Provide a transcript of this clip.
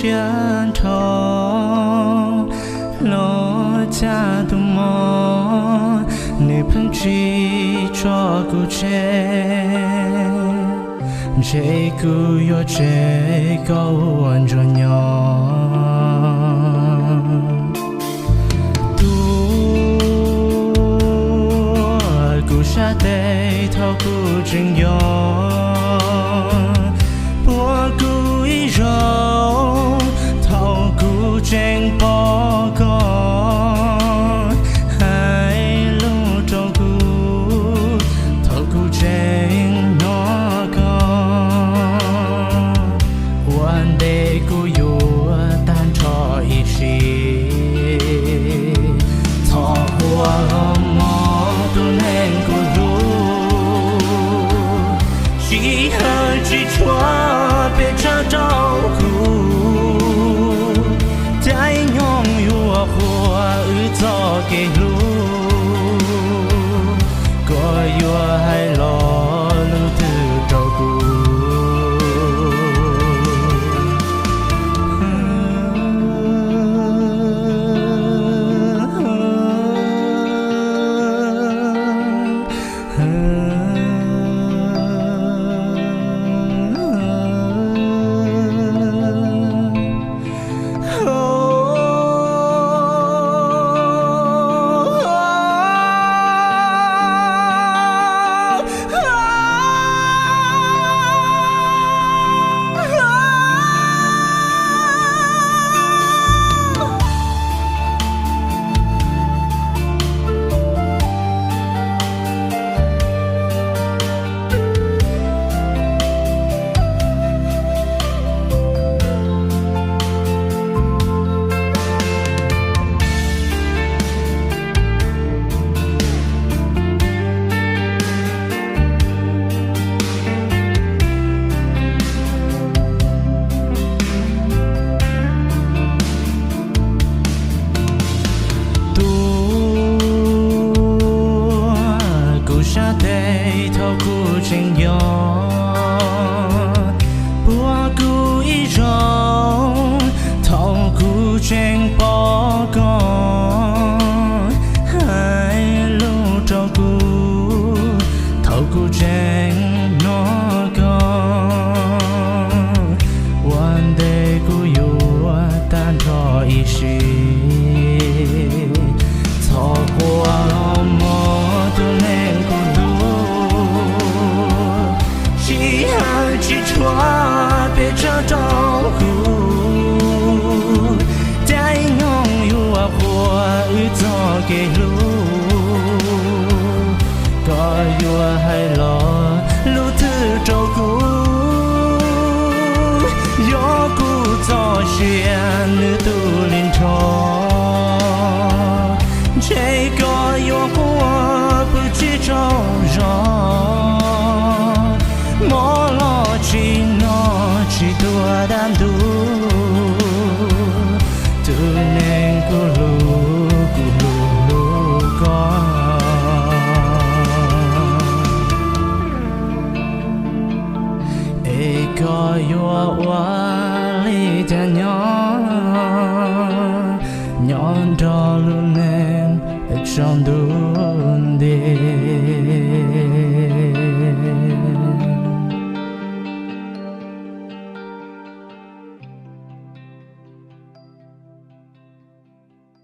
siab nrho los txog tus mog, nws pheej tsis tso kuv tseg. Ntshe kuv yuav tseg koj ua ntsuag nyob. Tus uas kuv sab tes thaum kuv tseem yog, puag kuv ib zaug thaum kuv tseem pom koj, hais lus rau kuv thaum kuv tseem hnov koj. Ua ntej kuv yuav tag nrho ib sim, thov ua los mog tus neeg kuv hlub, sij hawm tsis tshua pes tsawg rau kuv. Caij nyoog yuav qua wb txoj kev hlub, koj yuav hais los lub twg rau kuv? Tus uas kuv sab tes thaum kuv tseem yog, puag kuv ib zaug thaum kuv tseem pom koj, hais lus rau kuv thaum kuv tseem hnov koj. Ua ntej kuv yuav tag nrho ib sim, thov ua los mog tus neeg kuv hlub, sij hawm tsis tshua pes tsawg rau kuv. Caij nyoog yuav qua wb txoj kev hlub, koj yuav hais los lub twg rau kuv? Yog kuv txoj sia nws tu li nrho, ntshe koj yuav qua pw tsis tsaug zog. Mob los tsis noj tsis tuag dab ntub, tus neeg kuv hlub kuv hlub hlub koj. Es koj yuav ua li cas nyob, nyob nrog lub neej tsaus ntuj nti?